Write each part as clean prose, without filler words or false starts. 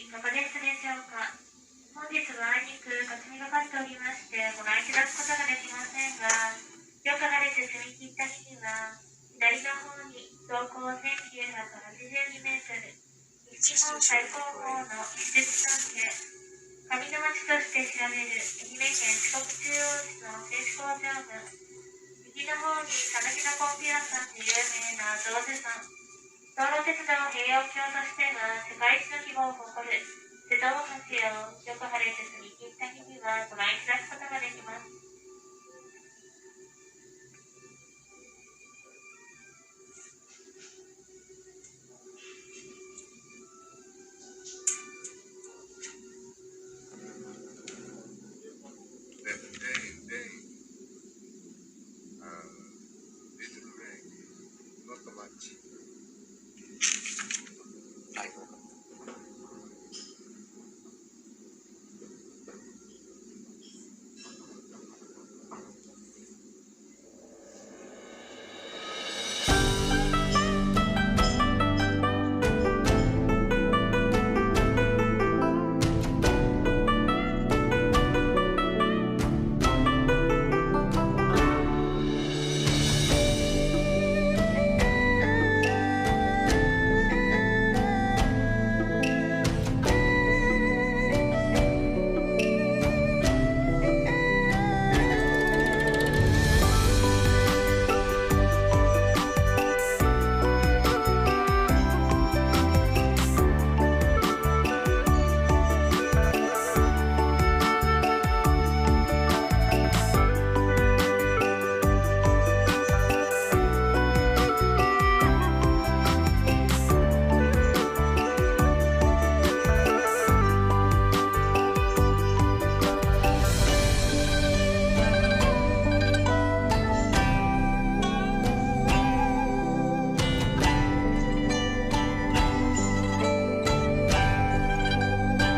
いかがでしたでしょうか。本日はあいにく霞がかっておりまして、ご覧いただくことができませんが、よく晴れて澄み切った日には、左の方に標高1982メートル、西日本最高峰の石鎚山系、紙の町として知られる愛媛県四国中央市の製紙工場群、右の方に讃岐のこんぴらさんで有名な象頭山、道路鉄道平遥橋としては世界一の規模を誇る瀬戸大橋を、よく晴れて澄み切った日にはご覧いただくことができます。 Rain, rain, little rain, not much. I hope.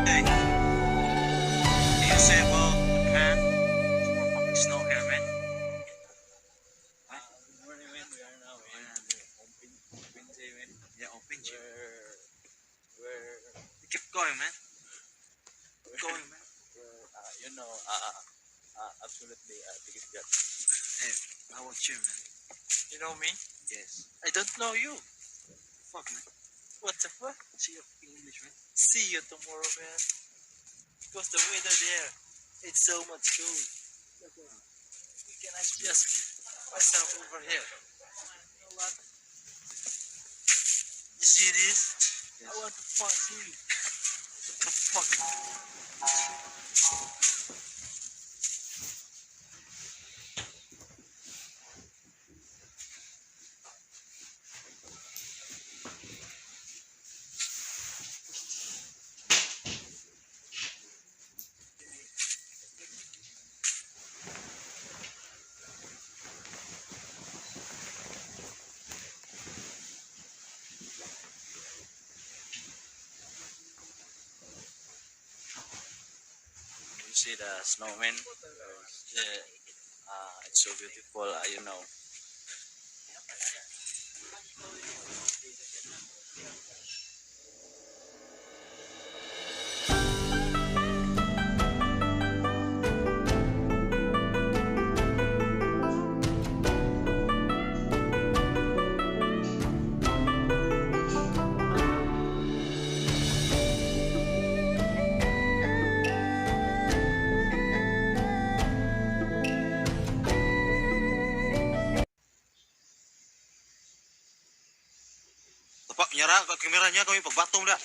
Hey, do you say about Japan? It's more fucking snow here, man. Good morning, man. We are now in Open J, man. Yeah, open gym. We're, Keep going, man. Keep going, man. we're absolutely biggest God. Hey, how about you, man? You know me? Yes. I don't know you. Fuck, man. What the fuck? See you in English, man. See you tomorrow, man. Because the weather there, it's so much cold. We can adjust myself over here. You know what? You see this? Yes. I want to punch you. What the fuck? You see the snowman? Yeah. It's so beautiful, you know. Tapak, nyara, kamera niya kami pagbatong da.